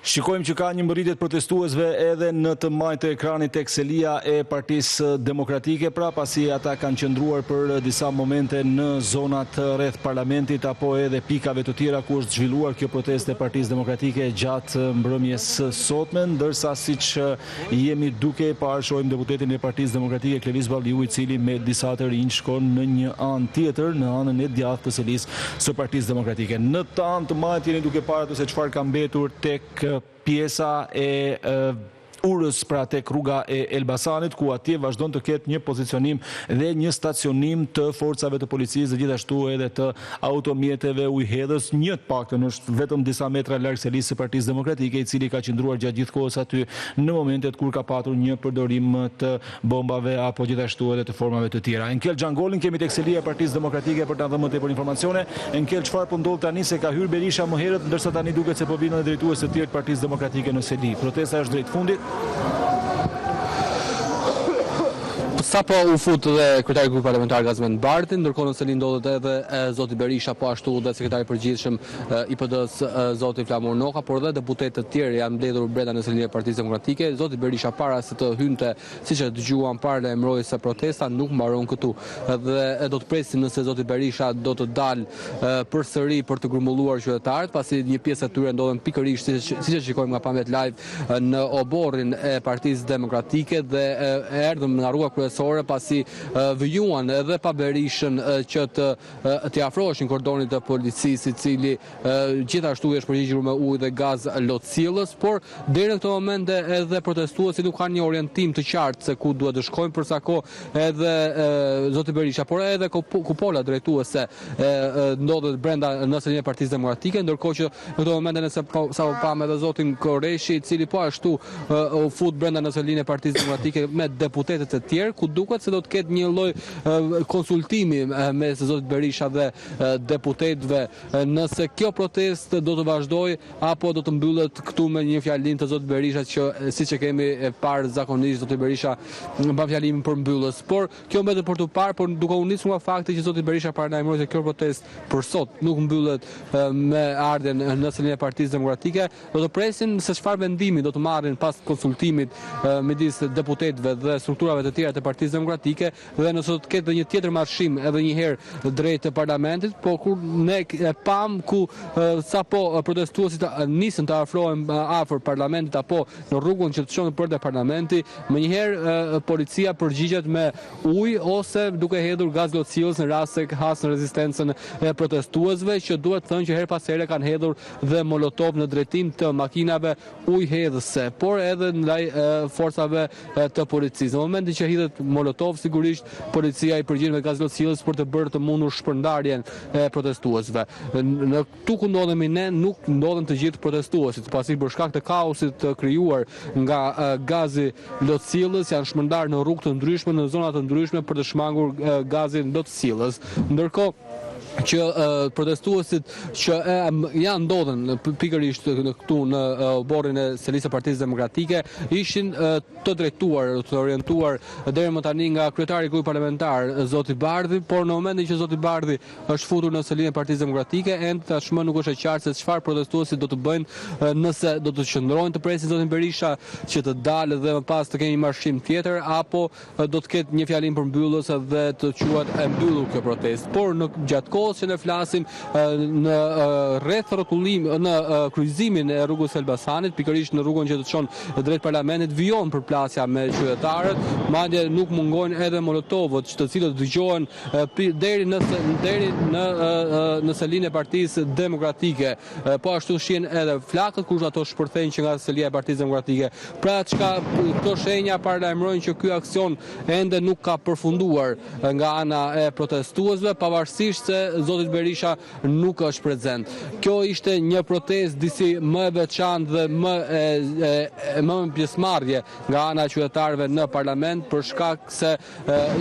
Shikojmë që ka një mbërritje të protestuesve edhe në të majtë të ekranit tek selia e Partisë Demokratike, pra pasi ata kanë qëndruar për disa momente në zonat rreth parlamentit apo edhe pikave të tjera ku është zhvilluar kjo protestë e Partisë Demokratike gjatë mbrëmjes së sotme, ndërsa siç jemi duke e parë shohim deputetin e Partisë Demokratike Klevis Balliu i cili me disa të rinj shkon në një anë tjetër, në anën e djathtë të selisë së Partisë Demokratike. Në të anë të majtë jeni duke parë atë se çfarë ka mbetur tek pjesa e urës pra tek rruga e Elbasanit, ku atje vazhdon të ketë një pozicionim dhe një stacionim të forcave të policisë dhe gjithashtu edhe të automjeteve ujëhedhës, një të paktën është vetëm disa metra larg selisë së Partisë Demokratike, i cili ka qëndruar gjatë gjithë kohës aty në momentet kur ka patur një përdorim të bombave apo gjithashtu edhe të formave të tjera. Enkel Xhangolin kemi tek selia e Partisë Demokratike për të na dhënë më tepër informacione. Enkel çfarë po ndodh tani se ka hyrë Berisha më herët ndërsa tani duket se po vijnë edhe drejtues të tjerë të Partisë Demokratike në seli. Protesta është drejt fundit. Sapo u fut dhe kryetari i grupit parlamentar Gazment Bardhi, ndërkohë në seli ndodhet edhe zoti Berisha, po ashtu dhe sekretari i përgjithshëm i PD-së zoti Flamur Noka, por dhe deputetë të tjerë janë mbledhur brenda në selinë e Partisë Demokratike. Zoti Berisha para se të hynte, siç e dëgjuam, paralajmëroi se protesta nuk mbaron këtu dhe do të presim nëse zoti Berisha do të dalë përsëri për të grumbulluar qytetarët, pasi një pjesë e tyre ndodhen pikërisht siç e shikojmë nga pamjet live në oborrin e Partisë Demokratike dhe erdhëm nga rruga kryesore pasi vijuan edhe pa Berishën që të t'i afroheshin kordonit të policisë, i cili gjithashtu i është përgjigjur me ujë dhe gaz lotsjellës, por deri në këto momente edhe protestuesit nuk kanë një orientim të qartë se ku duhet të shkojnë për sa kohë edhe zoti Berisha, por edhe kupola drejtuese ndodhet brenda në selinë e Partisë Demokratike, ndërkohë që në këto momente nëse po, sapo pamë edhe zotin Korreshi, i cili po ashtu u fut brenda në selinë e Partisë Demokratike me deputetët e tjerë, ku duket se do të ketë një lloj konsultimi mes zotit Berisha dhe deputetëve nëse kjo protestë do të vazhdojë apo do të mbyllet këtu me një fjalim të zotit Berisha që siç e kemi parë zakonisht zoti Berisha mban fjalimin përmbyllës. Por kjo mbetet për t'u parë, por duke u nisur nga fakti që zoti Berisha paralajmëroi se kjo protestë për sot nuk mbyllet me ardhjen në selinë e Partisë Demokratike, Do të presim se çfarë vendimi do të marrin pas konsultimit midis deputetëve dhe strukturave të tjera të Partisë Demokratike dhe nëse do të ketë dhe një tjetër marshim edhe një herë drejt parlamentit, po kur ne e pamë ku sapo protestuesit nisën të afrohen afër parlamentit apo në rrugën që të çon për te parlamenti, menjëherë policia përgjigjet me ujë ose duke hedhur gaz lotsjellës në rast se has në rezistencën e protestuesve që duhet thënë që herë pas here kanë hedhur dhe molotov në drejtim të makinave ujëhedhëse, por edhe ndaj forcave të policisë. Në momentin që hidhet molotov, sigurisht policia i përgjigjet me gaz lotsjellës për të bërë të mundur shpërndarjen e protestuesve. Në këtu ku ndodhemi ne nuk ndodhen të gjithë protestuesit, pasi për shkak të kaosit të krijuar nga gazi lotsjellës janë shpërndarë në rrugë të ndryshme, në zona të ndryshme për të shmangur gazin lotsjellës. Ndërkohë që protestuesit që janë ndodhen pikërisht këtu në oborrin e selisë së Partisë Demokratike ishin të drejtuar, të orientuar deri më tani nga kryetari i grupit parlamentar zoti Bardhi, por në momentin që zoti Bardhi është futur në selinë e Partisë Demokratike, ende tashmë nuk është e qartë se çfarë protestuesit do të bëjnë, nëse do të qëndrojnë të presin zotin Berisha që të dalë dhe më pas të kemi një marshim tjetër apo do të ketë një fjalim përmbyllës dhe të quhet e mbyllur kjo protestë. Por në gjatë kohës që ne flasim në rreth rrotullim në kryqëzimin e rrugës së Elbasanit, pikërisht në rrugën që të çon drejt parlamentit, vijon përplasja me qytetarët, madje nuk mungojnë edhe molotovët, të cilët dëgjohen deri në deri në në selinë e Partisë Demokratike. Po ashtu shihen edhe flakët kur ato shpërthejnë që nga selia e Partisë Demokratike. Pra çka këto shenja paralajmërojnë që ky aksion ende nuk ka përfunduar nga ana e protestuesve, pavarësisht se zoti Berisha nuk është prezent. Kjo ishte një protestë disi më e veçantë dhe më e, e, më me pjesëmarrje nga ana e qytetarëve në parlament për shkak se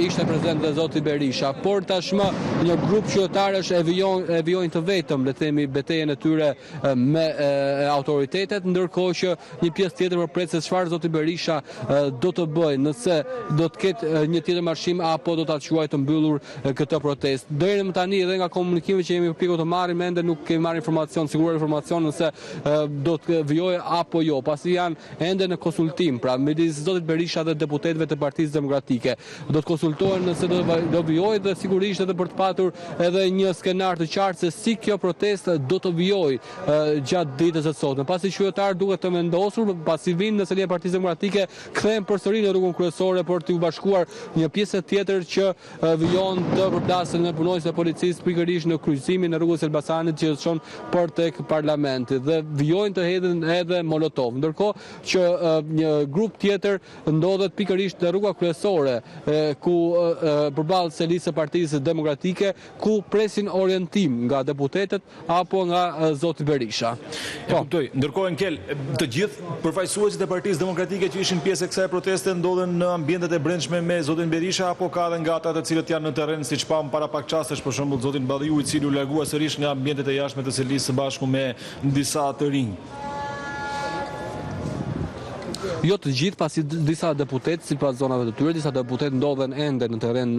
ishte prezent dhe zoti Berisha, por tashmë një grup qytetarësh e vijon e vijojnë të vetëm, le të themi, betejën e tyre me autoritetet, ndërkohë që një pjesë tjetër po pret se çfarë zoti Berisha do të bëjë, nëse do të ketë një tjetër marshim apo do ta quajë të mbyllur këtë protestë. Deri më tani edhe nga. nga komunikimet që jemi përpjekur të marrim ende nuk kemi marrë informacion, siguruar informacion nëse do të vijojë apo jo, pasi janë ende në konsultim, pra midis zotit Berisha dhe deputetëve të Partisë Demokratike. Do të konsultohen nëse do do vijojë dhe sigurisht edhe për të patur edhe një skenar të qartë se si kjo protestë do të vijojë gjatë ditës së sotme. Pasi qytetarët duket të vendosur, pasi vijnë në selinë e Partisë Demokratike, kthehen përsëri në rrugën kryesore për t'iu bashkuar një pjese tjetër që vijon të përplasen me punonjësit e policisë pikërisht në kryqëzimin e rrugës së Elbasanit që çon për tek parlamenti dhe vijojnë të hedhin edhe molotov. Ndërkohë që një grup tjetër ndodhet pikërisht në rruga kryesore ku përballë selisë së Partisë Demokratike ku presin orientim nga deputetët apo nga zoti Berisha. E po. kuptoj. Ndërkohë Enkel, të gjithë përfaqësuesit e Partisë Demokratike që ishin pjesë e kësaj proteste ndodhen në ambientet e brendshme me zotin Berisha apo ka edhe nga ata të cilët janë në terren siç pamë para pak çastesh për shembull zotin Balliu i cili u largua sërish nga ambientet e jashtme të selisë së bashku me disa të rinj. Jo të gjithë, pasi disa deputetë sipas zonave të tyre, disa deputetë ndodhen ende në terren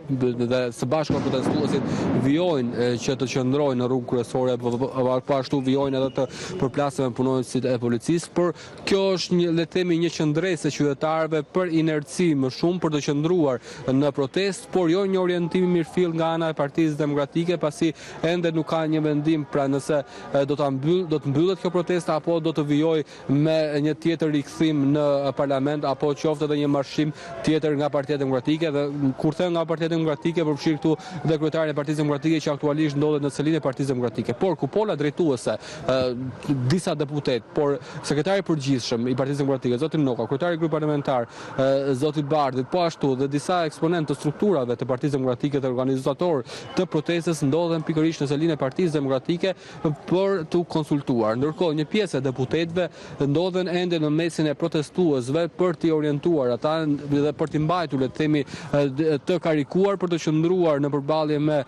dhe së bashku me protestuesit vijojnë që të qëndrojnë në rrugën kryesore, po, po, po, po ashtu vijojnë edhe të përplasen me punonjësit e policisë, por kjo është një le të themi një qëndresë e qytetarëve për inerci më shumë për të qëndruar në protestë, por jo një orientim i mirëfilltë nga ana e Partisë Demokratike, pasi ende nuk ka një vendim, pra nëse do ta mbyll, do të mbyllet kjo protestë apo do të vijojë me një tjetër rikthim në parlament apo qoftë edhe një marshim tjetër nga Partia Demokratike dhe kur them nga Partia Demokratike përfshirë këtu dhe kryetarin e Partisë Demokratike që aktualisht ndodhet në selinë e Partisë Demokratike. Por kupola drejtuese, disa deputetë, por sekretari i përgjithshëm i Partisë Demokratike, zoti Noka, kryetari i grupit parlamentar, zoti Bardhi, po ashtu dhe disa eksponentë të strukturave të Partisë Demokratike dhe organizatorë të protestës ndodhen pikërisht në selinë e Partisë Demokratike për t'u konsultuar. Ndërkohë, një pjesë e deputetëve ndodhen ende në mesin e protestuesve për t'i orientuar ata dhe për t'i mbajtur, le të themi, të karikuar për të qëndruar në përballje me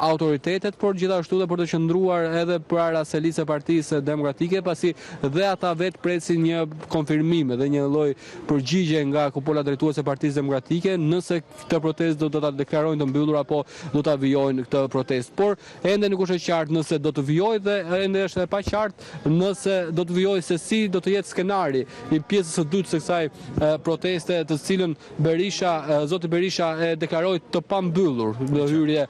autoritetet, por gjithashtu dhe për të qëndruar edhe para selisë së Partisë Demokratike, pasi dhe ata vetë presin një konfirmim dhe një lloj përgjigje nga kupola drejtuese e Partisë Demokratike nëse këtë protestë do ta deklarojnë të mbyllur apo do ta vijojnë këtë protestë. Por ende nuk është e qartë nëse do të vijojë dhe ende është e paqartë nëse do të vijojë se si do të jetë skenari i pjesës së dytë së kësaj proteste të cilën Berisha, zoti Berisha e deklaroi të pambyllur në hyrje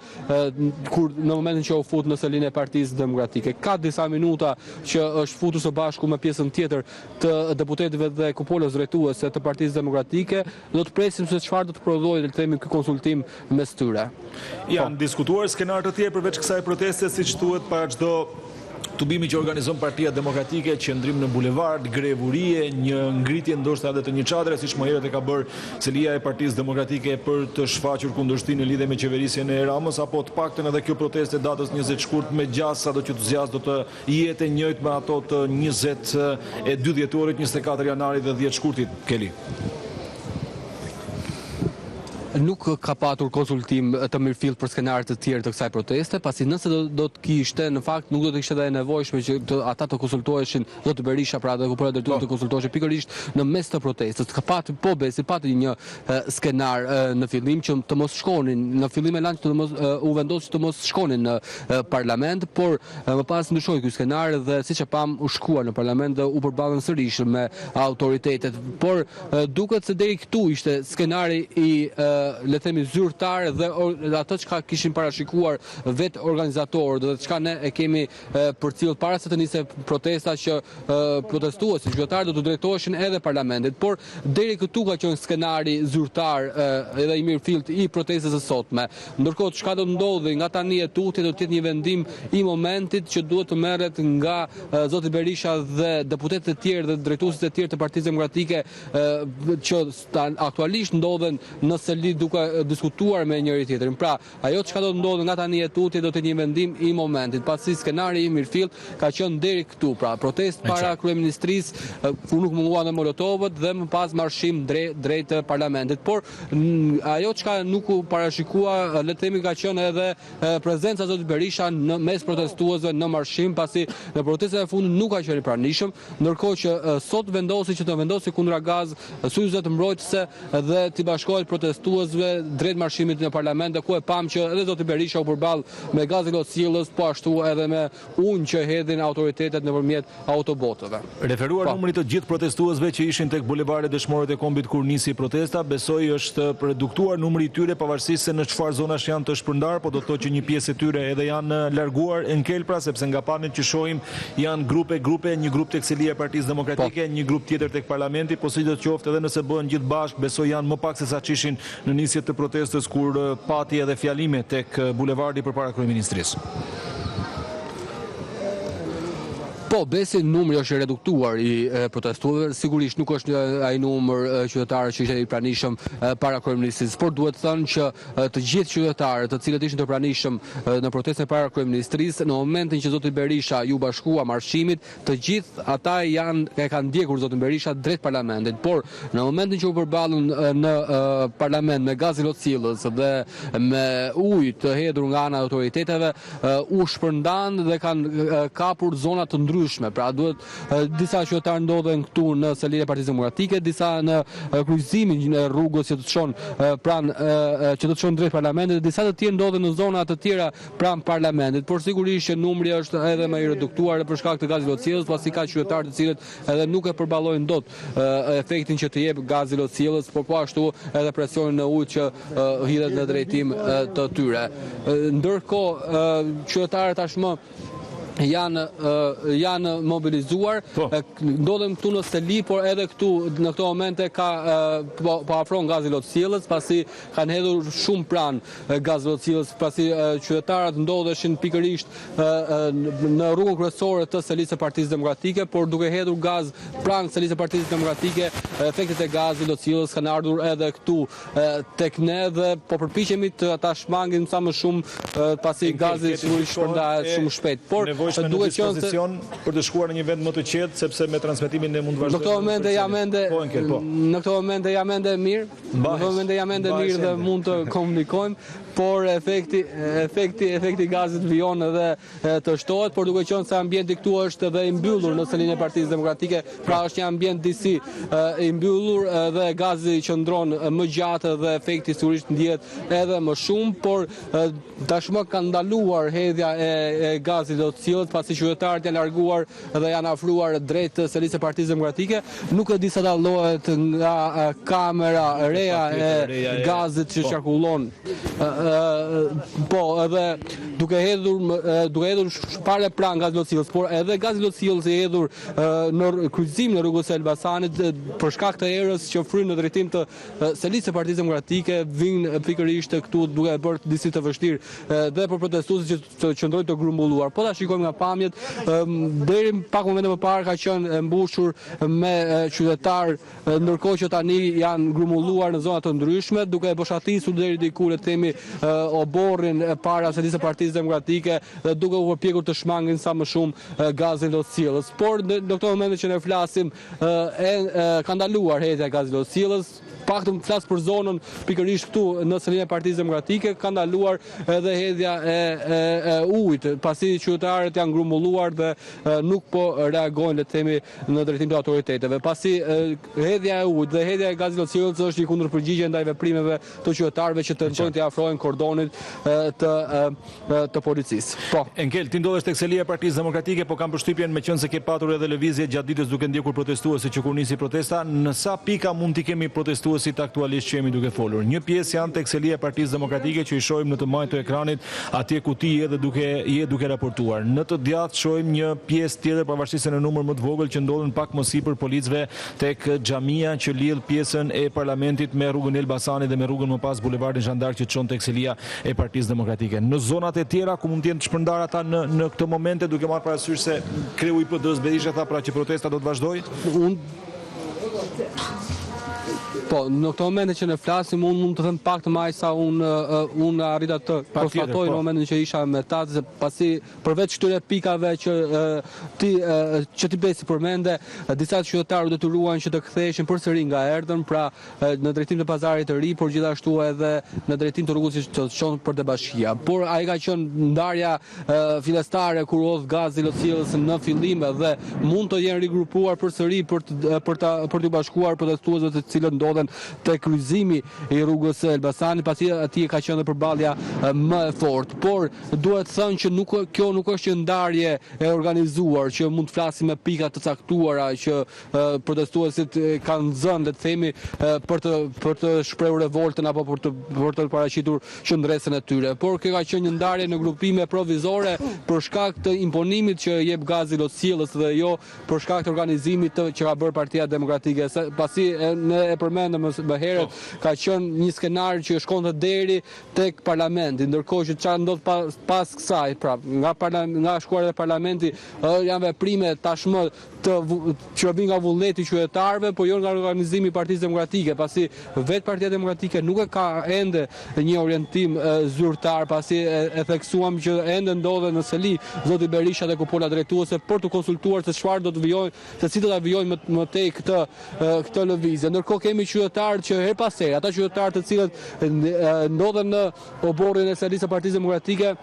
kur në momentin që u fut në selinë e Partisë Demokratike. Ka disa minuta që është futur së bashku me pjesën tjetër të deputetëve dhe kupolës drejtuese të Partisë Demokratike, do të presim se çfarë do të prodhojë, le të themi, ky konsultim mes tyre. Janë po. diskutuar skenarë të tjerë përveç kësaj proteste, siç thuhet para çdo tubimi që organizon Partia Demokratike, qëndrim në bulevard, grevë urie, një ngritje ndoshta edhe të një çadre, siç më herët e ka bërë selia e Partisë Demokratike për të shfaqur kundërshtinë në lidhje me qeverisjen e Ramës, apo të paktën edhe kjo protestë e datës 20 shkurt me gjasë sado që të zgjasë do të jetë e njëjtë me ato të 22 dhjetorit, 24 janarit dhe 10 shkurtit. Keli. Nuk ka patur konsultim të mirëfilltë për skenarë të tjerë të kësaj proteste, pasi nëse do, do të kishte, në fakt nuk do të ishte edhe e nevojshme që të, ata të konsultoheshin, zoti Berisha pra dhe kupola drejtuese po. të konsultoheshin pikërisht në mes të protestës. Ka pati po besi, pati një skenar në fillim që të mos shkonin, në fillim e lanë që të mos u vendos që të mos shkonin në parlament, por Më pas ndryshoi ky skenar dhe siç e pamë u shkua në parlament dhe u përballën sërish me autoritetet. Por duket se deri këtu ishte skenari i le të themi zyrtar dhe atë çka kishin parashikuar vetë organizatorët dhe çka ne e kemi përcjellë para se të niste protesta që protestuesit qytetarët do të drejtoheshin edhe parlamentit. Por deri këtu ka qenë skenari zyrtar edhe i mirëfilltë i protestës së sotme. Ndërkohë, çka do të ndodhi nga tani e tutje do të jetë një vendim i momentit që duhet të merret nga zoti Berisha dhe deputetët e tjerë dhe drejtuesit e tjerë të Partisë Demokratike që aktualisht ndodhen në seli duke diskutuar me njëri-tjetrin. Pra, ajo çka do të ndodhë nga tani e tutje do të jetë një vendim i momentit, pasi skenari i mirëfilltë ka qenë deri këtu, pra protestë para kryeministrisë ku nuk munguan dhe molotovët dhe më pas marshim drejt parlamentit. Por Ajo çka nuk u parashikua, le të themi ka qenë edhe prezenca e zotit Berisha në mes protestuesve në marshim, pasi në protestat e fundit nuk ka qenë i pranishëm, ndërkohë që sot vendosi që të vendosi kundra gaz, syzet mbrojtëse dhe t'i bashkohet protestuesve. protestuesve drejt marshimit në parlament dhe ku e pamë që edhe zoti Berisha u përball me gazin lotsjellës, po ashtu edhe me ujin që hedhin autoritetet nëpërmjet autobotëve. Referuar Po. numrit të gjithë protestuesve që ishin tek bulevardi Dëshmorët e Kombit kur nisi protesta, besoj është reduktuar numri i tyre pavarësisht se në çfarë zonash janë të shpërndarë, po do të thotë që një pjesë e tyre edhe janë larguar Enkel pra, sepse nga pamjet që shohim janë grupe grupe, një grup tek selia e Partisë Po. Demokratike, një grup tjetër tek Parlamenti, po sido qoftë edhe nëse bëhen gjithë bashkë, besoj janë më pak se sa ç'ishin në nisje të protestës kur pati edhe fjalime tek bulevardi përpara kryeministrisë. Po, Besi, numri është i reduktuar i protestuesve, sigurisht nuk është ai numër qytetarësh që ishte i pranishëm para kryeministrisë, por duhet thënë që të gjithë qytetarët të cilët ishin të pranishëm në protestën para kryeministrisë, në momentin që zoti Berisha iu bashkua marshimit, Të gjithë ata janë e kanë ndjekur zotin Berisha drejt parlamentit, por në momentin që u përballën në parlament me gazin lotsjellës dhe me ujë të hedhur nga ana e autoriteteve, u shpërndanë dhe kanë kapur zona të ndryshme. Pra duhet disa qytetarë ndodhen këtu në selinë e Partisë Demokratike, disa në kryqëzimin e rrugës që të çon pranë që të çon drejt parlamentit dhe disa të tjerë ndodhen në zona të tjera pranë parlamentit, por sigurisht që numri është edhe më i reduktuar për shkak të gazit lotsjellës, pasi ka qytetarë të cilët edhe nuk e përballojnë dot efektin që të jep gazi lotsjellës, por po ashtu edhe presionin e ujit që hidhet në drejtim të tyre. Ndërkohë, qytetarët tashmë janë janë mobilizuar, po. ndodhem këtu në seli, por edhe këtu në këto momente ka po, po afron gazi lotsjellës, pasi kanë hedhur shumë pranë gaz lotsjellës, pasi qytetarët ndodheshin pikërisht në rrugën kryesore të selisë së Partisë Demokratike, por duke hedhur gaz pranë selisë së Partisë Demokratike, efektet e gazit lotsjellës kanë ardhur edhe këtu tek ne dhe po përpiqemi të ta shmangim sa më shumë pasi gazi sigurisht shpërndahet shumë shpejt. Por duhet qenë se për të shkuar në një vend më të qetë sepse me transmetimin ne mund të vazhdojmë. Në këto momente jam ende po, po. Në këto momente jam ende mirë. Në këto momente jam ende mirë dhe mund të komunikojmë, por efekti efekti efekti i gazit vijon edhe të shtohet, por duke qenë se ambienti këtu është edhe i mbyllur në selinë e Partisë Demokratike, pra është një ambient disi i mbyllur dhe gazi qëndron më gjatë dhe efekti sigurisht ndihet edhe më shumë, por tashmë ka ndaluar hedhja e, e gazit lotsjellës pasi qytetarët janë larguar dhe janë afruar drejt selisë së Partisë Demokratike. Nuk e di sa dallohet nga kamera reja e gazit që po. qarkullon. Po, edhe duke hedhur duke hedhur fare pranë gazit lotsjellës, por edhe gazi lotsjellës i hedhur në kryqëzimin e rrugës së Elbasanit për shkak të erës që fryn në drejtim të selisë së Partisë Demokratike vijnë pikërisht këtu duke e bërë disi të vështirë dhe për protestuesit që të qëndrojnë të grumbulluar. Po ta shikojmë nga pamjet, deri pak momente më parë ka qenë e mbushur me qytetarë, ndërkohë që tani janë grumbulluar në zona të ndryshme, duke e boshatisur deri diku le të themi oborrin para selisë së Partisë Demokratike dhe duke u përpjekur të shmangin sa më shumë gazin lotsjellës. Por në këto momente që ne flasim, e ka ndaluar hedhja e gazit lotsjellës, Paktën flas për zonën pikërisht këtu në selinë e Partisë Demokratike, ka ndaluar edhe hedhja e, e, e ujit, pasi qytetarët janë grumbulluar dhe nuk po reagojnë le të themi në drejtim të autoriteteve. Pasi hedhja e ujit dhe hedhja e gazit lotsjellës është një kundërpërgjigje ndaj veprimeve të qytetarëve që tentojnë t'i afrohen kordonit të të policisë. Po. Enkel, ti ndodhesh tek selia e Partisë Demokratike, po kam përshtypjen meqenëse ke patur edhe lëvizje gjatë ditës duke ndjekur protestuesit që kur nisi protesta, në sa pika mund t'i kemi protestuesit aktualisht që jemi duke folur? Një pjesë janë tek selia e Partisë Demokratike që i shohim në të majtë të ekranit atje ku ti je dhe duke je duke raportuar. Në të djathtë shohim një pjesë tjetër pavarësisht se në numër më të vogël që ndodhen pak më sipër policëve tek xhamia që lidh pjesën e parlamentit me rrugën e Elbasanit dhe me rrugën më pas bulevardin Zhan d'Ark që çon tek selia e Partisë Demokratike. Në zonat e tjera ku mund të jenë të shpërndarë ata në në këto momente duke marrë parasysh se kreu i PD-së Berisha tha pra që protesta do të vazhdojë? Unë Po, në këto momente që ne flasim, unë mund të them paktën aq sa unë unë arrita të konstatoj në po. momentin që isha me ta, se pasi përveç këtyre pikave që ti që ti Besi përmende, disa qytetarë u detyruan që të ktheheshin përsëri nga erdhën, pra në drejtim të Pazarit të Ri, por gjithashtu edhe në drejtim të rrugës që çon për te bashkia. Por ai ka qenë ndarja fillestare kur u hodh gazi lotsjellës në fillim dhe mund të jenë rigrupuar përsëri për të për ta për t'iu bashkuar protestuesve të cilët ndodhen. ndodhen te kryqëzimi i rrugës së Elbasanit, pasi atje ka qenë dhe përballja më e fortë. Por duhet thënë që nuk kjo nuk është një ndarje e organizuar, që mund të flasim me pika të caktuara që protestuesit kanë zënë, le të themi, për të për të shprehur revoltën apo për të për të paraqitur qëndresën e tyre. Por kjo ka qenë një ndarje në grupime provizore për shkak të imponimit që jep gazi lotsjellës dhe jo për shkak të organizimit të që ka bërë Partia Demokratike. Se, pasi e, ne e përmendëm më, më herët, po. ka qenë një skenar që shkonte deri tek parlamenti, ndërkohë që çfarë ndodh pas, pas kësaj, pra nga nga shkuarja te parlamenti, janë veprime tashmë të që vijnë nga vullneti i qytetarëve, por jo nga organizimi i Partisë Demokratike, pasi vetë Partia Demokratike nuk e ka ende një orientim zyrtar, pasi e, e theksuam që ende ndodhet në seli zoti Berisha dhe kupola drejtuese për t'u konsultuar se çfarë do të vijojnë, se si do ta vijojnë më, më tej këtë këtë lëvizje. Ndërkohë kemi qytetarë që herë pas here, ata qytetarë të cilët ndodhen në oborrin e selisë së Partisë Demokratike,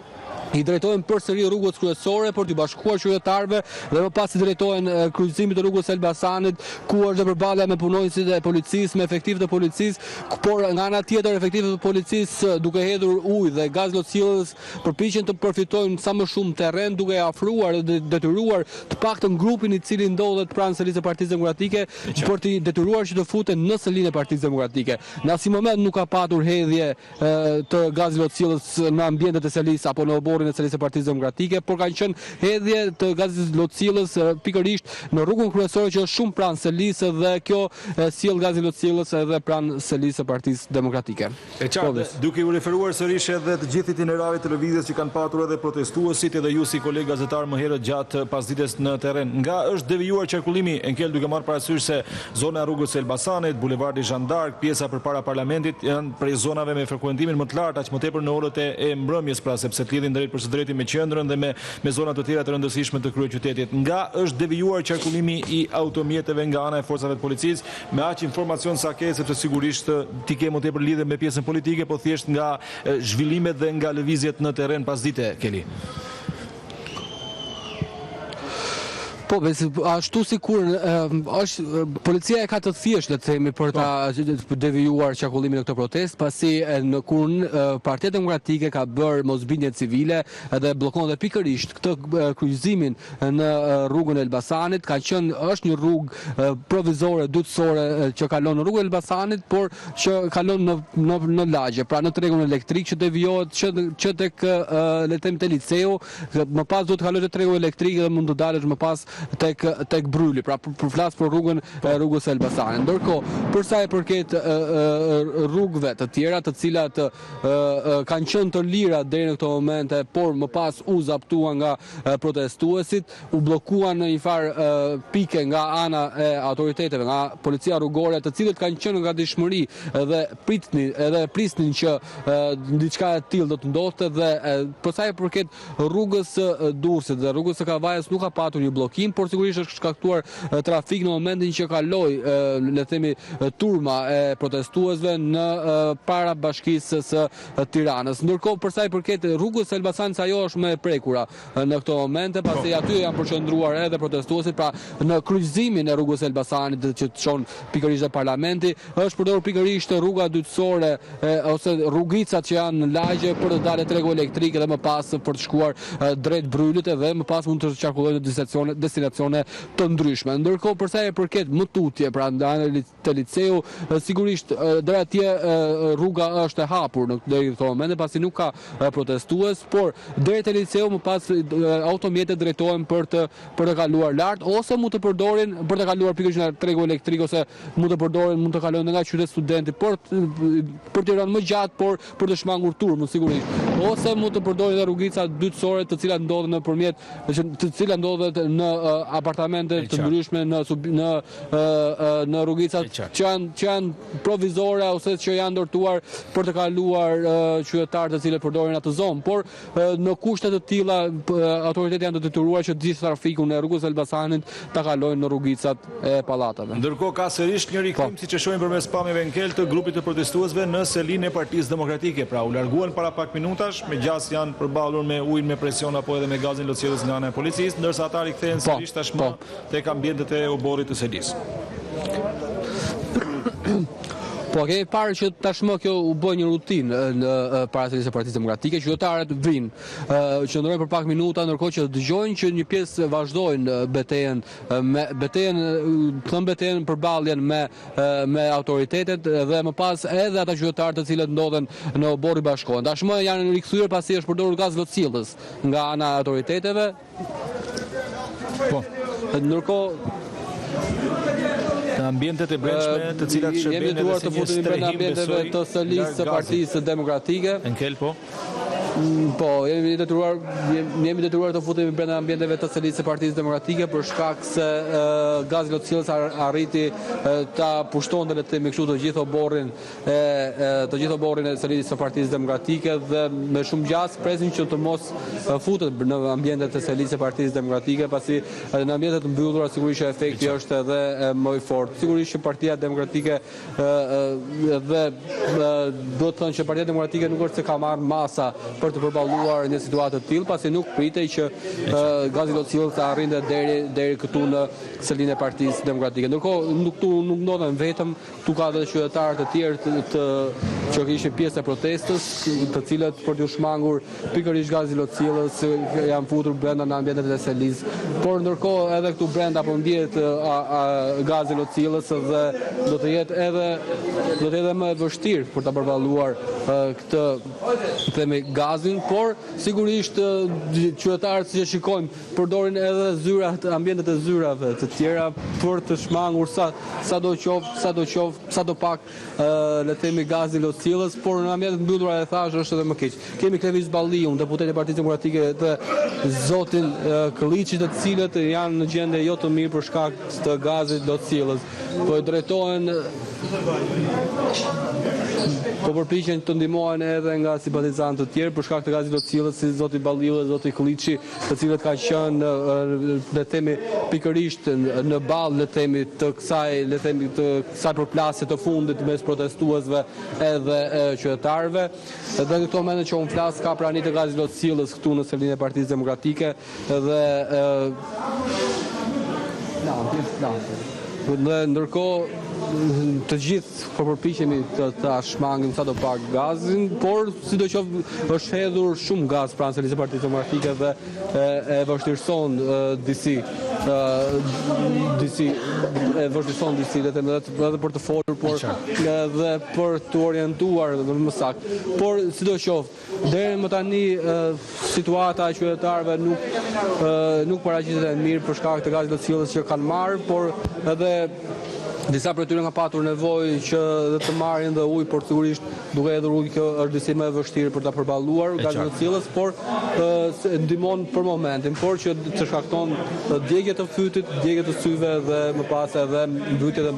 i drejtohen përsëri rrugës kryesore për t'iu bashkuar qytetarëve dhe më pas i drejtohen kryqëzimit të rrugës së Elbasanit, ku është dhe përballja me punonjësit e policisë, me efektivët e policisë, por nga ana tjetër efektivët e policisë duke hedhur ujë dhe gaz lotsjellës përpiqen të përfitojnë sa më shumë terren duke e afruar dhe detyruar të paktën grupin i cili ndodhet pranë selisë së Partisë Demokratike për t'i detyruar që të futen në selinë e Partisë Demokratike. Në asnjë moment nuk ka patur hedhje të gazit lotsjellës në ambientet e selisë apo në oborrin e selisë së Partisë Demokratike, por kanë qenë hedhje të gazit lotsjellës pikërisht në rrugën kryesore që është shumë pranë selisë dhe kjo sjell gazin lotsjellës edhe pranë selisë së Partisë Demokratike. E qartë, duke iu referuar sërish edhe të gjithë itinerarit të lëvizjes që kanë patur edhe protestuesit edhe ju si kolegë gazetarë më herët gjatë pasdites në terren, nga është devijuar qarkullimi, Enkel duke marrë parasysh se Zona e rrugës së Elbasanit, bulevardi Zhan d'Ark, pjesa përpara Parlamentit janë prej zonave me frekuentimin më të lartë, aq më tepër në orët e e mbrëmjes, pra sepse të lidhin drejtpërsëdrejti me qendrën dhe me me zona të tjera të rëndësishme të kryeqytetit. Nga është devijuar qarkullimi i automjeteve nga ana e forcave të policisë, me aq informacion sa ke, sepse sigurisht ti ke më tepër lidhje me pjesën politike, po thjesht nga zhvillimet dhe nga lëvizjet në terren pasdite, Keli. Po, bes, ashtu sikur është policia e ka të thjeshtë, le të themi, për ta po. devijuar qarkullimin në këtë protestë, pasi në kur Partia Demokratike ka bërë mosbindje civile dhe bllokon dhe pikërisht këtë kryqëzimin në rrugën e Elbasanit, ka qenë është një rrugë provizore dytësore që kalon në rrugën e Elbasanit, por që kalon në në në lagje, pra në tregun elektrik që devijohet që që tek le të themi te liceu Më pas duhet të kalosh te tregu elektrik dhe mund të dalësh më pas tek tek Brryli, pra për flas për rrugën e rrugës së Elbasanit. Ndërkohë, për sa i përket rrugëve të tjera, të cilat kanë qenë të lira deri në këto momente, por më pas u zaptuan nga protestuesit, u bllokuan në një farë pike nga ana e autoriteteve, nga policia rrugore, të cilët kanë qenë në gatishmëri dhe pritnin edhe prisnin që diçka e tillë do të ndodhte dhe për sa i përket rrugës së Durrësit dhe rrugës së Kavajës nuk ka patur një bllokim, por sigurisht është shkaktuar trafik në momentin që kaloi, le të themi, turma e protestuesve në para bashkisë së Tiranës. Ndërkohë, për sa i përket rrugës së Elbasanit, ajo është më e prekura në këto momente, pasi po. aty janë përqendruar edhe protestuesit, pra në kryqëzimin e rrugës së Elbasanit që të çon pikërisht te parlamenti, është përdorur pikërisht rruga dytësore ose rrugicat që janë në lagje për të dalë tregu elektrik dhe më pas për të shkuar drejt Brrylit dhe më pas mund të qarkullojnë në destinacione, destinacione të ndryshme. Ndërkohë, për sa i përket më tutje, pra nga te liceu, sigurisht deri atje rruga është e hapur në deri në këto momente, pasi nuk ka protestues, por deri te liceu më pas automjetet drejtohen për të për të kaluar lart ose mund të përdorin për të kaluar pikërisht nga tregu elektrik ose mund të përdorin mund të kalojnë nga qytet studenti për për t'i rënë më gjatë, por për të shmangur turmën sigurisht. Ose mund të përdorin edhe rrugica dytësore të cilat ndodhen nëpërmjet të cilat ndodhet në apartamente të ndryshme në në në rrugicat që janë që janë provizore ose që janë ndërtuar për të kaluar qytetarët të cilët përdorin atë zonë, por në kushte të tilla autoritetet janë të detyruar që gjithë trafikun e rrugës së Elbasanit ta kalojnë në rrugicat e pallateve. Ndërkohë ka sërish një rikthim, po. siç e shohim përmes pamjeve Enkel të grupit të protestuesve në selinë e Partisë Demokratike. Pra u larguan para pak minutash, me gjasë janë përballur me ujin me presion apo edhe me gazin lotsjellës nga ana e policisë, ndërsa ata rikthehen po, sërish tashmë po. tek ambientet e oborrit të selisë. Po, kemi parë që tashmë kjo u bë një rutinë në para selisë së Partisë Demokratike, qytetarët vijnë, qëndrojnë për pak minuta ndërkohë që dëgjojnë që një pjesë vazhdojnë betejën me betejën, thënë betejën përballjen me me autoritetet dhe më pas edhe ata qytetarë të cilët ndodhen në oborr i bashkohen. Tashmë janë rikthyer pasi është përdorur gaz lotsjellës nga ana e autoriteteve. Po. Ndërkohë në ambientet e brendshme të cilat shërbejnë edhe si një strehim besoj të selisë së Partisë Demokratike. Enkel po. Mm, po, jemi detyruar jemi detyruar të futemi brenda ambienteve të selisë së Partisë Demokratike për shkak se gazi lotsjellës arriti ta pushtonte le të themi kështu të gjithë oborrin e të gjithë oborrin e selisë së Partisë Demokratike dhe me shumë gjasë presim që të mos futet në ambientet e selisë së Partisë Demokratike, pasi në ambiente të mbyllura sigurisht që efekti është edhe më i fortë. Sigurisht që Partia Demokratike dhe duhet thënë që Partia Demokratike nuk është se ka marrë masa për të përballuar një situatë të tillë, pasi nuk pritej që gazi lotsjellës të arrinte deri deri këtu në selinë e Partisë Demokratike. Ndërkohë, nuk këtu nuk ndodhen vetëm Këtu ka dhe qytetarë të tjerë të, të që ishin pjesë e protestës, të cilët për t'iu shmangur pikërisht gazit lotsjellës janë futur brenda në ambientet e selisë. Por ndërkohë edhe këtu brenda po ndihet gazi lotsjellës dhe do të jetë edhe do të jetë edhe më e vështirë për ta përballuar këtë themi gazin, por sigurisht qytetarët siç e shikojmë përdorin edhe zyrat, ambientet e zyrave të tjera për të shmangur sa sado qoftë, sado qoftë, sado pak le të themi gazin lotsjellës, por në ambiente të mbyllura e thashë është edhe më keq. Kemi Klevis Balliun, deputetin e Partisë Demokratike dhe zotin Këlliçi, të cilët janë në gjendje jo të mirë për shkak të gazit lotsjellës. Po i drejtohen po përpiqen të ndihmohen edhe nga simpatizantë të tjerë për shkak të gazit lotsjellës si zoti Balliu dhe zoti Këlliçi, të cilët kanë qenë le të themi pikërisht në ballë le të themi të kësaj le të themi të kësaj përplasje të fundit mes protestuesve edhe qytetarëve. Dhe në këto momente që unë flas ka prani të gazit lotsjellës këtu në selinë e Partisë Demokratike dhe dhe ndërkohë të gjithë po përpiqemi të ta shmangim sado pak gazin, por sidoqoftë është hedhur shumë gaz pranë selisë së Partisë Demokratike dhe e, e vështirëson disi disi e vështirëson disi le të themi edhe edhe për të folur, por edhe për t'u orientuar më saktë. Por sidoqoftë Deri më tani situata e qytetarëve nuk nuk paraqitet e mirë për shkak të gazit lotsjellës që kanë marrë, por edhe disa prej tyre kanë patur nevojë që dhe të marrin dhe ujë, por sigurisht duke hedhur ujë kjo është disi më e vështirë për ta përballuar gazin lotsjellës, por ndihmon për momentin, por që të shkakton djegie të fytit, djegie të syve dhe më pas edhe mbytje dhe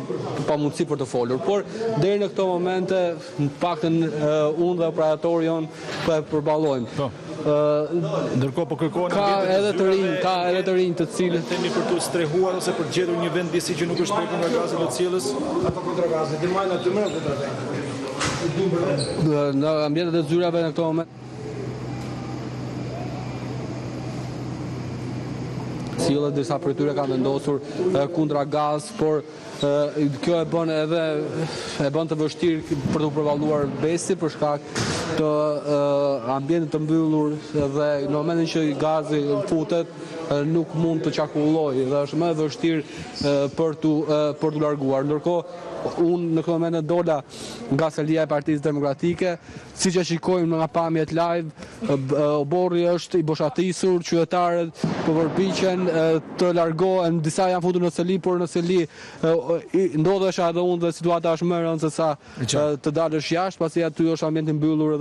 pamundësi për të folur. Por deri në këto momente Në paktën unë dhe operatori jonë po e përballojmë. Po. Ndërkohë po kërkohen ka edhe të rinj, ka edhe të rinj të cilët themi për t'u strehuar ose për të gjetur një vend disi që nuk është prekur nga gazi lotsjellës. Ato kontra gazit, i majnë aty më kontra gazit. Në ambientet e zyrave në këto moment Cilët disa prej tyre kanë vendosur kundra gaz, por Kjo e bën edhe e bën të vështirë për t'u përballuar besi për shkak të ambientit të mbyllur dhe në momentin që gazi futet nuk mund të qarkullojë dhe është më e vështirë për t'u për t'u larguar. Ndërkohë unë në këtë moment dola nga selia e Partisë Demokratike, Siç e shikojmë nga pamjet live, oborri është i boshatisur, qytetarët po përpiqen të largohen, disa janë futur në seli, por në seli ndodhesha edhe unë dhe situata është më e rëndë se sa të dalësh jashtë, pasi aty është ambient i mbyllur.